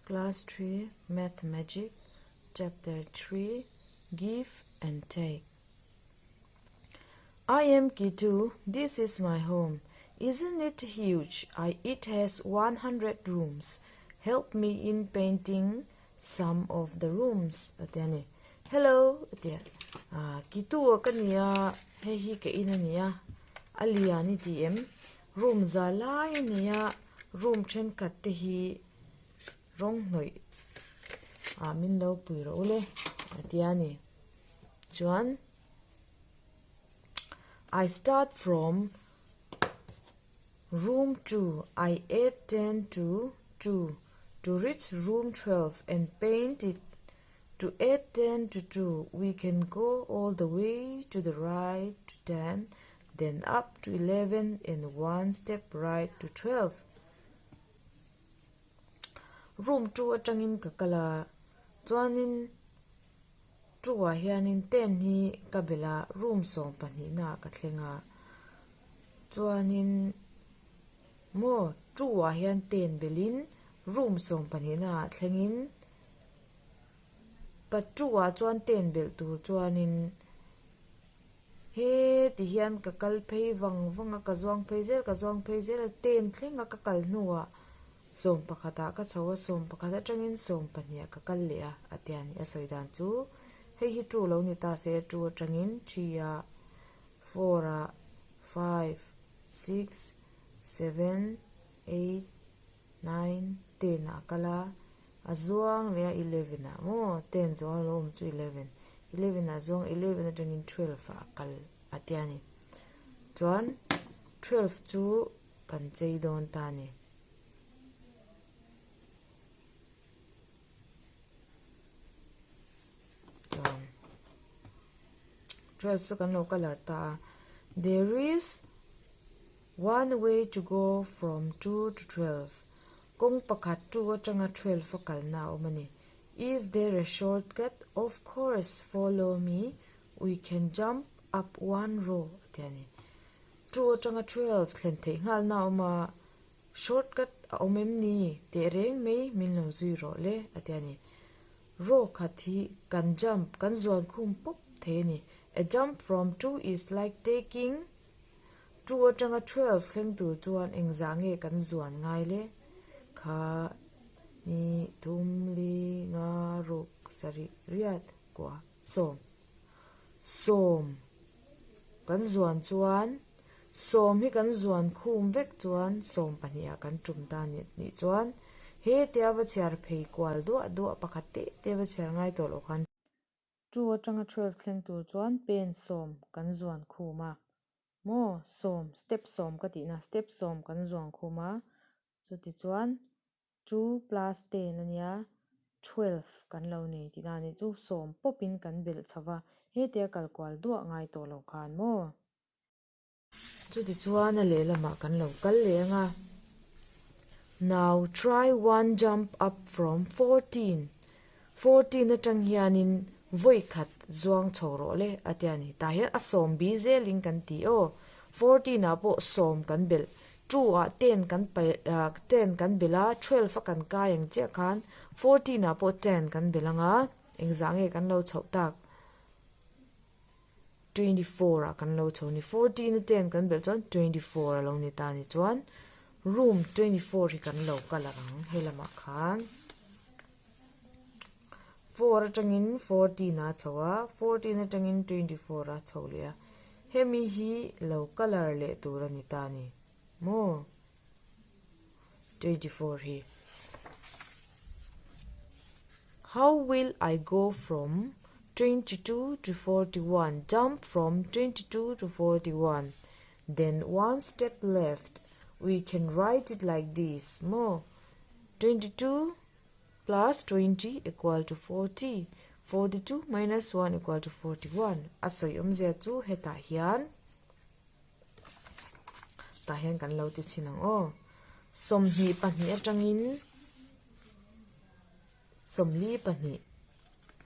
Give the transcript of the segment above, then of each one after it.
Class 3 Math Magic Chapter 3 Give and Take I am Kitu. This is my home. Isn't it huge? I, it has 100 rooms. Help me in painting some of the rooms. Atiani. Hello. Atia. Ah, Kitu ka nia. Hei hi ka in ania. A lian i ti em. Room za lai ania. Room thenkhat te hi rawng hnawih ah min lo pui rawh ule a ti a ni. Chuan I start from room 2 I add 10 to 2 to reach room 12 and paint it to add 10 to 2 we can go all the way to the right to 10 then up to 11 and one step right to 12. Room 2 atangin ka kal a, chuanin 2 ah hianin 10 hi ka belh a, room 12 naah ka thleng a, chuanin maw 2 ah hian 10 belhin room 12 naah thlengin pa 2 ah chuan 10 belh tur chuanin He ti hian ka kal phei vang vang a, ka zuang phei zel, ka zuang phei zel a, ten thleng a ka kal hnuah 11 ah ka chho a, 11 atangin 12 ah ka kal leh a, a ti a ni. A sawi dan chu hei hi 2 lo ni ta se, 2 atangin 3 ah, 4 ah, 5, 6, 7, 8, 9, 10 ah a kal a, A zuang leh a 11 ah maw 10 zawng a lo awm chu 11, 11 ah zawng 11 atangin 12 ah a kal a tia ni. Chuan 12 chu kan chei dawn ta ni. Chuan 12 chu kan lo colour ta a. There is one way to go from 2 to 12. Kawng pakhat 2 atanga 12 a kalna a awm a ni. Is there a shortcut? Of course, follow me, we can jump up one row a ti a ni. 2 atanga 12 thlen theih nghalna a awm a, shortcut a awm em ni? Teh reng mai min lo zui rawh le a ti a ni. Row khat hi kan jump, kan zuan khum pawp thei a ni. A jump from 2 is like taking 2 atanga 12 thleng tur chuan engzah nge kan zuan ngai le? Kha, ni, thum, li, nga, ruk, sarih, riat, kua, 10. 10 kan zuan chuan 10 hi kan zuan khum vek chuan 12 ah kan tum ta nih chuan he tia va chhiar phei kual duah duah pakhat teh teh va chhiar ngai tawh loh khan. 2 atanga 12 thleng tur chuan pen 10 kan zuan khum a, maw 10 step 10 ka tihna step 10 kan zuan khum a, chutichuan 2 plus 10 a nia 12 kan lo nei tihna a nih chu 10 pawpin kan belh chho va, hetia kal kual duah ngai tawh lo khan maw. Chutichuan a lehlamah kan lo kal leh ang a. Now try one jump up from 14. 14 atang hianin vawi khat zuang chho rawh le a ti a ni. Tah hian a 10 bi zelin kan ti aw. 14 ah pawh 10 kan belh. 2 ah 10 kan paih 10 kan belh a, 12 a kan kai ang chiah khan 14 ah pawh 10 kan belh ang a. Engzah nge kan lo chhoh tak? 24 ah kan lo chho ni. 14 a 10 kan belh chuan 24 a lo ni ta ni chuan room 24 hi kan lo kal ang he lamah khan 4 atangin 14 a chho a, 14 atangin 24 a chho leh a. Hemi hi lo colour leh tur a ni ta ni maw 24 hi. How will I go from 22 to 41? Jump from 22 to 41. Then one step left. We can write it like this. More. 22 plus 20 equal to 40. 42 minus 1 equal to 41. A sawi awmzia chu hetah hian tah hian kan lo ti chhin ang aw. 22 atangin 22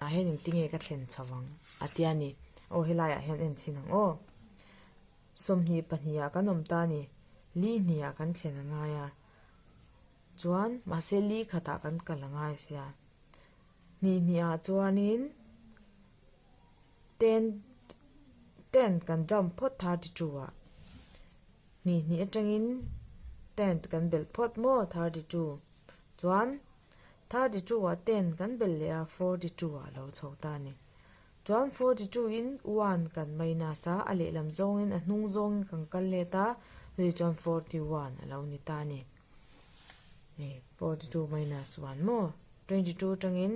ah hian engtinge ka thlen chho ang a ti a ni. Aw helaiah hian en chhin ang aw. 22 ah kan awm ta a ni. Li hnih ah kan thlen a ngai a. Chuan mahse li khatah kan kal a ngai sia. Hnih hnihah chuanin ten ten kan jump phawt 32 ah. Hnih hnih atangin tent kan belh phawt maw 32. Chuan 32 ah ten kan belh leh a 42 ah a lo chho ta a ni. Chuan 42 in one kan minus a, a lehlam zawngin a hnung zawngin kan kal let a, chutih chuan 41 a lo ni ta a ni. Hei 42 minus one maw? 22 atangin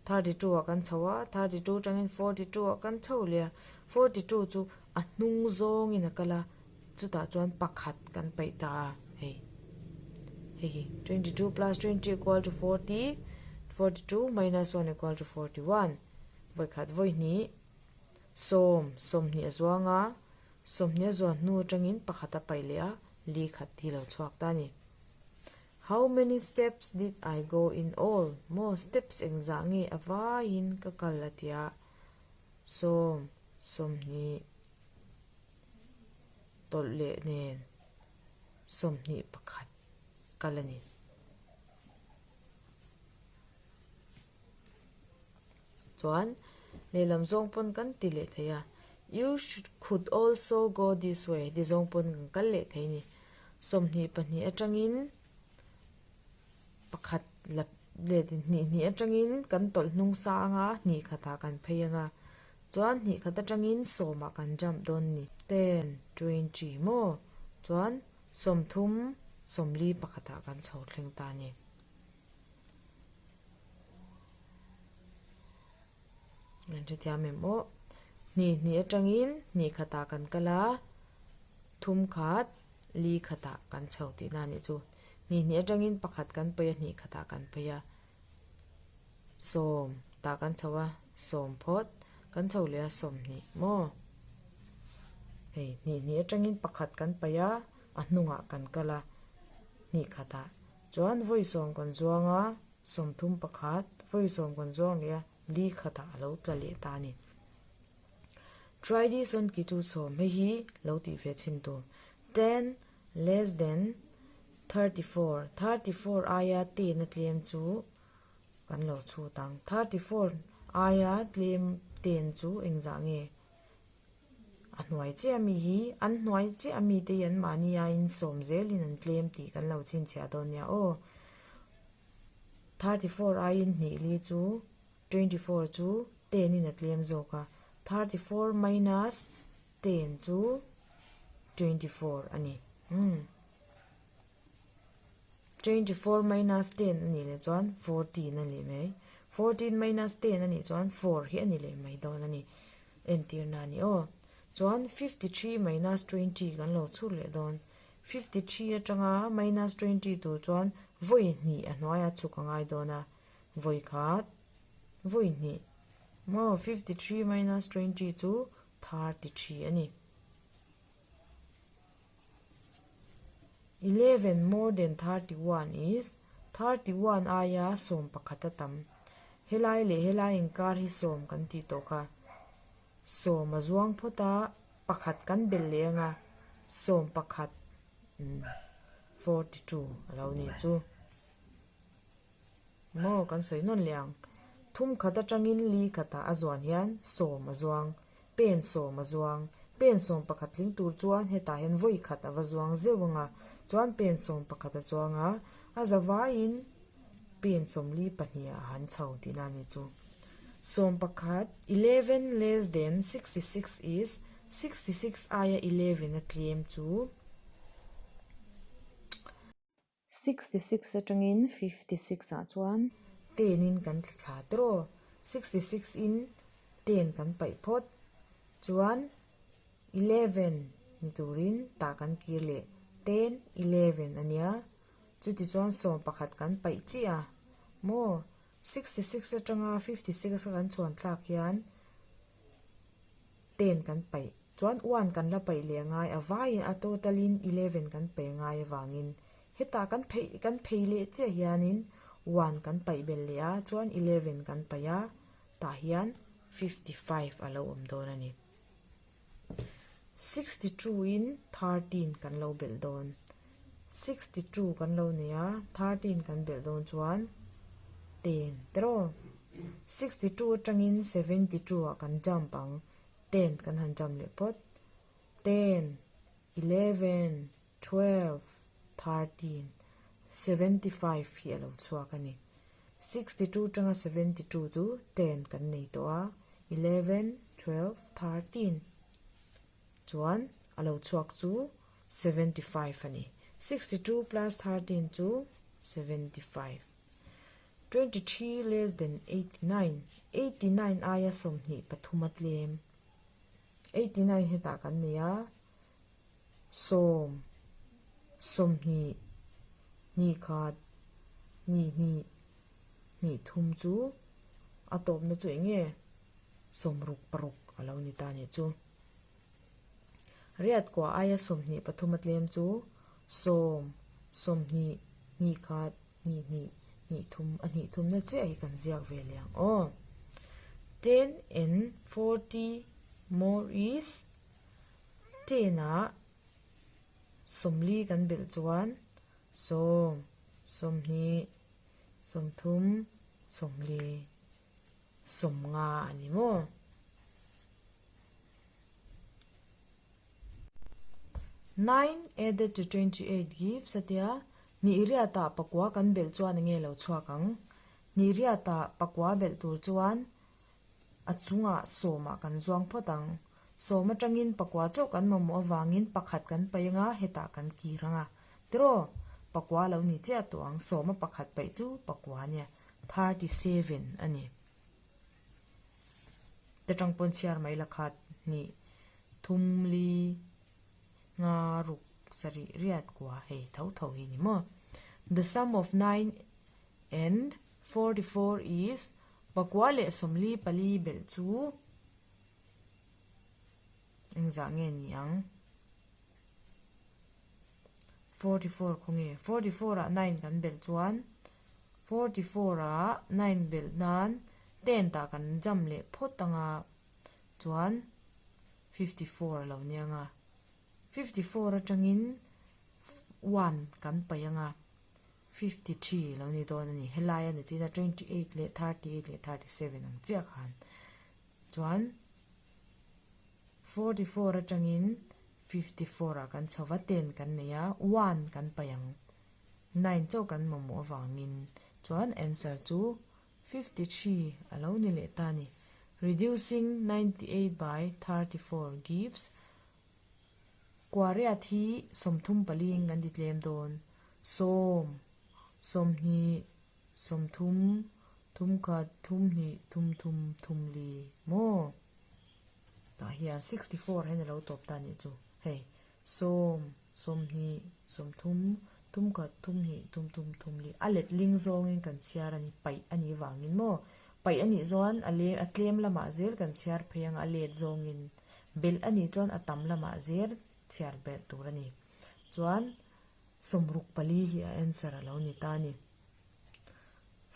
32 ah kan chho a, 32 atangin 42 ah kan chho leh a, 42 chu a hnung zawngin a kal a, chutah chuan pakhat kan paih ta a, hei hei hi 22 plus 20 equal to 40, 42 minus one equal to 41. Vawikhat vawihnih, sawm, sawmhnih a zuang a, sawmhnih a zuan hnu atangin pakhat a paih leh a, li khat hi lo chhuak ta a ni. How many steps did I go in all? Maw steps engzah nge a vaiin ka kal a tia? Sawm, sawmhnih tawlh leh nen sawmhnih pakhat kal a ni. Chuan lehlam zawng pawn kan ti leh thei a, You should could also go this way ti zawng pawn kan kal leh thei a ni. 22 atangin pakhat la leh hnih hnih atangin kan tawlh hnung sa anga hnih khatah kan phei anga chuan hnih khat atangin sawmah kan jump dawn a ni. Ten, 20 maw? Chuan sawmthum sawmli pakhatah kan chho thleng ta a ni. An hrethiam em aw. Hnih hnih atangin hnih khatah kan kal a, thum khat li khatah kan chho tihna a nih chu. Hnih hnih atangin pakhat kan paih a, hnih khatah kan paih a, sawm tah kan chho a, sawm phawt kan chho leh a sawmhnih maw. Hei hnih hnih atangin pakhat kan paih a, a hnungah kan kal a, hnih khatah. Chuan vawi sawm kan zuang a, sawmthum pakhat, vawi sawm kan zuang leh a, li khatah a lo tla leh ta a ni. Try this on ki chu sawm hei hi lo tih ve chhin tur. Ten less than 34, 34 aia ten a tlem chu kan lo chhut ang. 34 aia tlem ten chu engzah nge? A hnuai chiah mi hi an hnuai chiah mi te hi an mahni aiin sawm zelin an tlem tih kan lo chhinchhiah dawn nia aw. 34 aiin hnih li chu 24 chu 10 in a tlem zawk a, 34 minus 10 chu 24 a ni. Umm. 24 minus 10 a nih leh chuan 14 a ni mai. 14 minus 10 a nih chuan 4 hi a ni leh mai dawn a ni. Entirna a ni aw. Chuan 53 minus 20 kan lo chhut leh dawn. 53 atanga minus 20 tur chuan vawi hnih a hnuaia chhuk a ngai dawn a. Vawi khat, vawi hnih. Maw 53 minus 20 chu 33 a ni. 11 more than 31 is 31 aia sawm pakhat a tam. Helai leh helai inkar hi sawm kan tih tawh kha. Sawm a zuang phawt a, pakhat kan belh leh anga sawm pakhat 42 a lo nih chu. Maw kan sawi nawn leh ang. Thum khat atangin li khatah a zuan hian sawm a zuang, pen sawm a zuang. Pen sawm pakhat tling tur chuan hetah hian vawi khat a va zuang zeuh ang a, chuan pen sawm pakhat a zuang a, a za vaiin pen sawmli pahnih ah han chho tihna a ni chu. Sawm pakhat, 11 less than 66 is 66 aia 11 a tlem chu. 66 atangin 56 ah chuan ten in kan thla thla tawh 66 in ten kan paih phawt chuan 11 ni turin tah kan kir leh ten 11 a nia chuti chuan sawm pakhat kan paih chiah a maw 66 atanga 56 a kan chuan thlak hian ten kan paih chuan one kan la paih leh angai a vaiin a total in 11 kan paih angai avangin hetah kan pheih kan phei leh chiah hianin one kan paih belh leh a chuan 11 kan paih a tah hian 55 a lo awm dawn a ni. 62 in 13 kan lo belh dawn. 62 kan lo nei a, 13 kan belh dawn chuan 10 tiraw? 62 atangin 72 ah kan jump ang, 10 kan han jump leh phawt. 10, 11, 12, 13, 75 hi a lo chhuak a ni. 62 atanga 72 chu 10 kan nei tawh a, 11, 12, 13 chuan a lo chhuak chu 75 a ni. 62 plus 13 chu 75. 23 less than 89, 89 aia 23 a tlem. 89 hetah kan nei a, sawm, sawmhnih, hnih khat, hnih hnih, hnih thum chu a tawpna chu eng nge? Sawmruk paruk a lo ni ta nih chu. Riat kua aia 23 a tlem chu sawm, sawmhnih, hnih khat, hnih hnih, hnih thum a hnih thumna chiah hi kan ziak ve leh ang aw. 10 and 40 more is 10 ah 40 kan belh chuan sawm, 20, 30, 40, 50 a ni maw? Nine added to 28 gives a tia, hnih riatah pakua kan belh chuan enge lo chhuak ang? Hnih riatah pakua belh tur chuan a chungah sawmah kan zuang phawt ang. Sawm atangin pakua chauh kan mamawh avangin pakhat kan paih anga hetah kan kir anga. Tiraw? Pakua lo ni chiah tawh ang, sawma pakhat paih chu pakua nia, 37 a ni. Te tang pawn chhiar mai la khat hnih thum li nga ruk sarih riat kua hei tho tho hi ni maw. The sum of 9 and 44 is pakua leh sawmli pali belh chu engzah nge ni ang? 44 khaw nge? 44 ah 9 kan belh chuan 44 ah 9 belh nan 10 tah kan jam leh phawt anga chuan 54 a lo nia nga. 54 atangin 1 kan paih anga 53 a lo ni dawn a ni. Helai a ni chin a 28 leh 38 leh 37 ang chiah khan chuan 44 atangin 54 ah kan chho va, 10 kan nei a, 1 kan paih ang. 9 chauh kan mamawh avangin chuan answer chu 53 a lo ni leh ta a ni. Reducing 98 by 34 gives Kuariat hi 34 in kan ti tlem dawn. Sawm, 20, 30, thumkhat, thumhnih, thumthum, thumli maw? Tah hian 64 hian a lo tawp ta anih chu. Hei, sawm, 20, 30, thumkhat, thumhnih, thumthum, thumli a let ling zawngin kan chhiar a ni, paih a nih vangin maw? Paih a nih chuan a le a tlem lamah zel kan chhiar phei ang a let zawngin belh a nih chuan a tam lamah zel chhiar belh tur a ni. Chuan 64 hi a answer a lo ni ta a ni.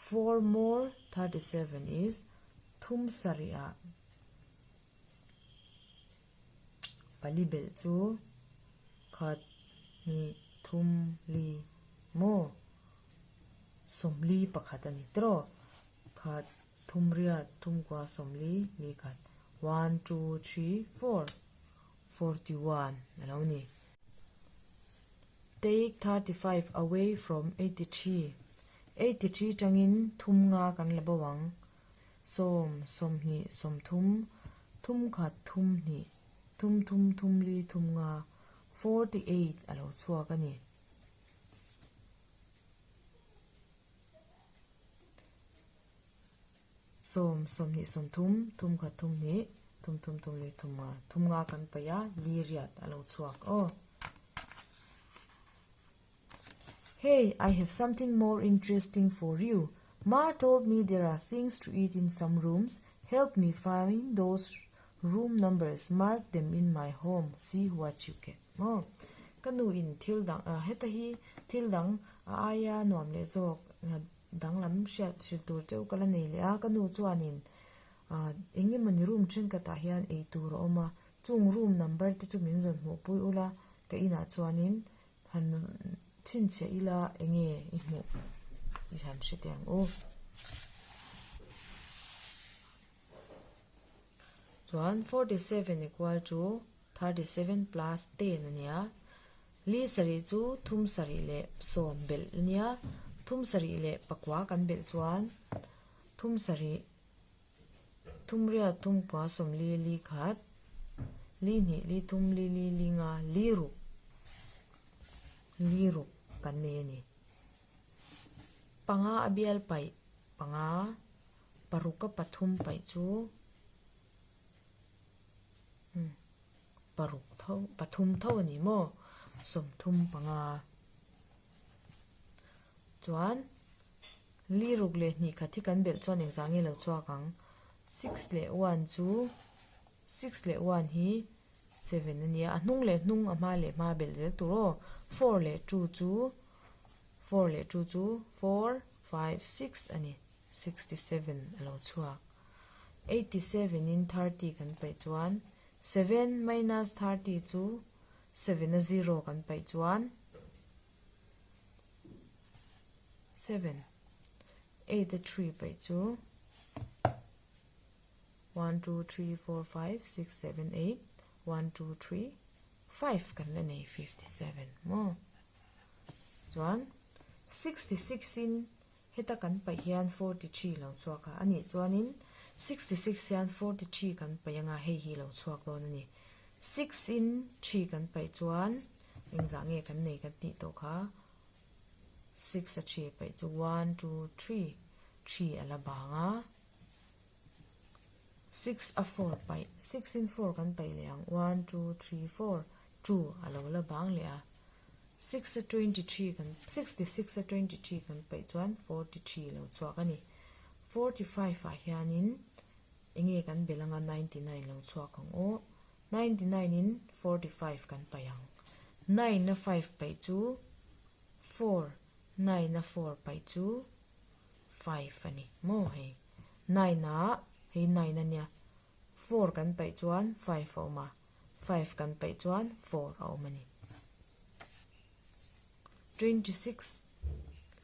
Four more 37 is thum sarih ah pali belh chu khat hnih thum li maw 40 pakhat a ni tiraw khat thum riat thum kua 40 li khat one two three four 41 a lo ni. Take 35 away from 83 83 tangin thum nga kan la bo ang. Sawm, 20, 30, thum khat thum hnih, thum thum thum li thum nga, 48 a lo chhuak a ni. Sawm, 20, 30, thum khat thum hnih, thum thum thum li thum nga, thum nga kan paih a, li riat a lo chhuak aw. Hey, I have something more interesting for you. Ma told me there are things to eat in some rooms. Help me find those room numbers. Mark them in my home. See what you get. Maw? Ka nu in thil dang, heta hi thil dang a aia nuam leh zawk danglam hriat hrilh tur cheu ka la nei leh a. Ka nu chuanin eng emawni room thenkhatah hian ei tur a awm a. Chung room number te chu min zawn hmuhpui ula ka inah chuanin han Chhinchhiah ila enge i hmuh i han hre teh ang u. Chuan 47 equal to 37 plus 10 a nia. Li sarih chu thum sarih leh sawm belh a nia. Thum sarih leh pakua kan belh chuan thum sarih thum riat thum kua sawmli li khat li hnih li thum li li li nga li ruk li ruk kan nei a ni. Panga a bial paih panga paruk a pathum paih chu paruk tho pathum tho a ni maw sawmthum panga chuan li ruk leh hnih khat hi kan belh chuan engzah nge lo chhuak ang six leh one chu six leh one hi seven a nia a hnung leh hnung a hma leh hma belh zel tur aw four leh two chu four leh two chu four five six a ni 67 a lo chhuak. 87 in 30 kan paih chuan 7 minus 30 chu 7 a 0 kan paih chuan 7 8 a 3 paih chu 1 2 3 4 5 6 7 8 1 2 3 5 kan la nei 57 maw chuan 66 in Heta kan paih hian 43 lo chhuak a, anih chuanin 66 hian 43 kan paih anga hei hi lo chhuak dawn a ni. Six in three kan paih chuan engzah nge kan nei kan tih tawh kha six a three paih chu one two three, three a la bang a, six a four paih six in four kan paih leh ang one two three four, two a lo la bang leh a. Six a 23 kan 66 a 23 kan paih chuan 43 lo chhuak a ni. 45 ah hianin enge kan belh anga 99 lo chhuak ang aw. 99 in 45 kan paih ang. 9 a 5 paih chu 4, 9 a 4 paih chu 5 a ni maw hei. 9 ah hei 9 a nia 4 kan paih chuan 5 a awm a. Five kan paih chuan four a awm a ni. 26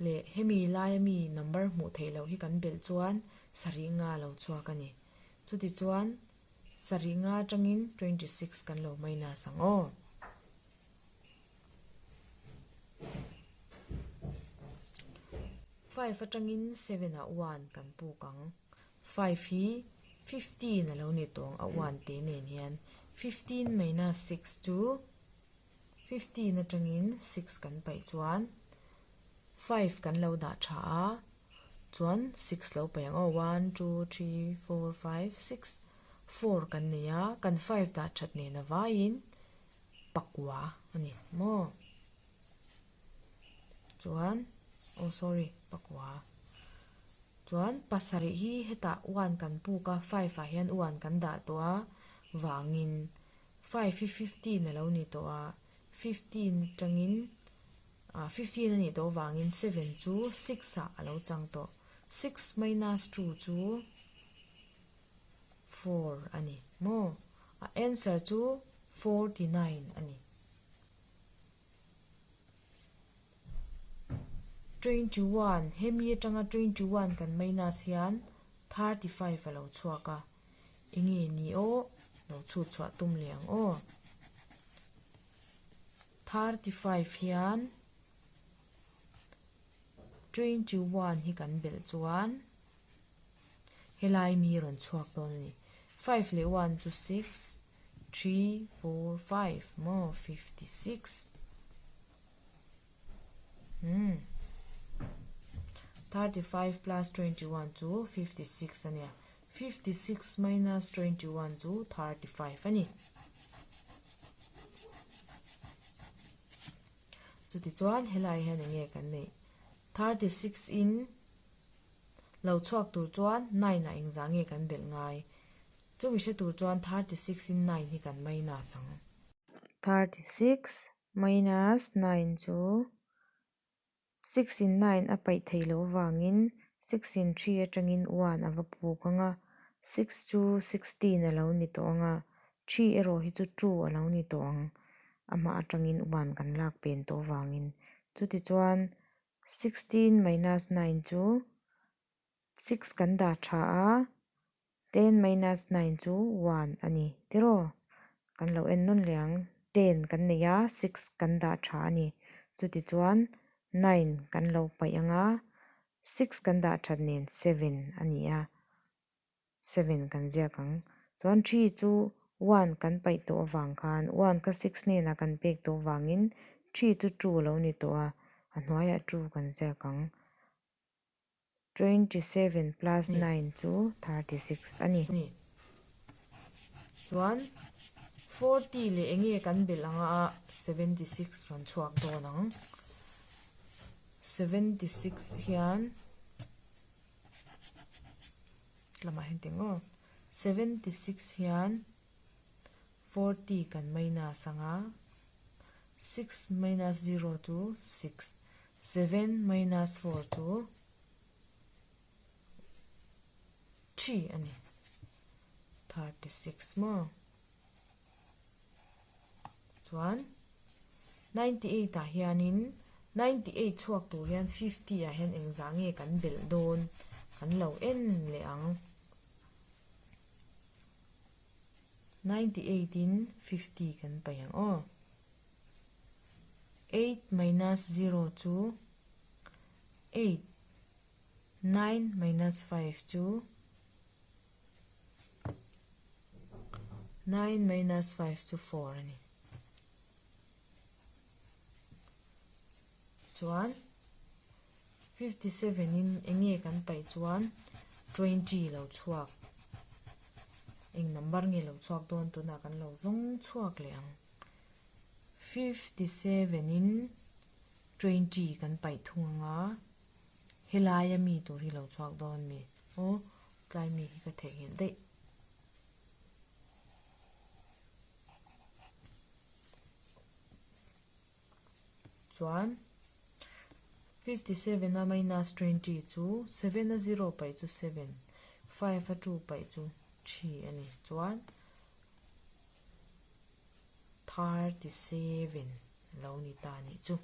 leh hemi laia mi number hmuh theih loh hi kan belh chuan sarih nga lo chhuak a ni. Chuti chuan sarih nga atangin 26 kan lo minus ang aw. Five atangin seven ah one kan puk ang. Five hi 15 a lo ni tawng a one te nen hian 15 minus six chu 15 atangin six kan paih chuan five kan lo dah tha a chuan six lo paih ang aw one two three four five six four kan nei a kan five dah that nen avaiin pakua a ni maw chuan oh sorry pakua. Chuan pasarih hi hetah one kan puk a, five ah hian one kan dah tawh a vangin five hi 15 a lo ni tawh a, 15 atangin ah 15 a nih tawh vangin seven chu six ah a lo chang tawh. Six minus two chu four a ni maw? A answer chu 49 a ni. 21, hemi atanga 21 kan minus hian 35 a lo chhuak a, enge ni aw lo chhut chhuah tum leh ang aw. 35 hian 21 hi kan belh chuan helai mi rawn chhuak dawn a ni. 5 leh 1 chu 6, 3, 4, 5 maw 56. Hmm. 35 plus 21 chu 56 a nia. 56 minus 21 chu 35 a ni. Chutichuan helai hian enge kan neih? 36 in lo chhuak tur chuan 9 ah engzah nge kan belh ngai? Chumi hre tur chuan 36 in 9 hi kan minus ang. 36 minus 9 chu six in nine a paih theih loh avangin six in three atangin one a va puk ang a, six chu 16 a lo ni tawh ang a, three erawh hi chu two a lo ni tawh ang, amah atangin one kan lak pen tawh avangin. Chutichuan 16 minus 9 chu 6 kan dah tha a, 10 minus 9 chu 1 a ni tiraw? Kan lo en nawn leh ang. 10 kan nei a, 6 kan dah tha a ni. Chutichuan 9 kan lo paih ang a, 6 kan dah that nen 7 a ni a. 7 kan ziak ang. Chuan 3 chu 1 kan paih tawh avang khan 1 kha 6 hnenah kan pek tawh avangin 3 chu 2 a lo ni tawh a, a hnuaiah 2 kan ziak ang. 27 plus 9 chu 36 a ni. Chuan 40 leh enge kan belh anga a 76 rawn chhuak dawn ang. 76 hian lamah hian ti ang aw. 76 hian 40 kan minus anga 6 minus 0 chu 6, 7 minus 4 chu 3 a ni. 36 maw? Chuan 98 ah hianin 98 chhuak tur hian 50 ah hian engzah nge kan belh dawn kan lo en leh ang. 98 in 50 kan paih ang aw. 8 minus 0 chu 8, 9 minus 5 chu 9 minus 5 chu 4 a ni. Chuan 57 in enge kan paih chuan 20 lo chhuak. Eng number nge lo chhuak dawn tunah kan lo zawng chhuak leh ang. 57 in 20 kan paih thung ang a, helaia mi tur hi lo chhuak dawn mi? Aw, tlai mi hi ka theihnghilh daih. Chuan 57 a minus 20 chu 7 a 0 paih chu 7, 5 a 2 paih chu 3 a ni. Chuan 37 lo ni ta nih chu.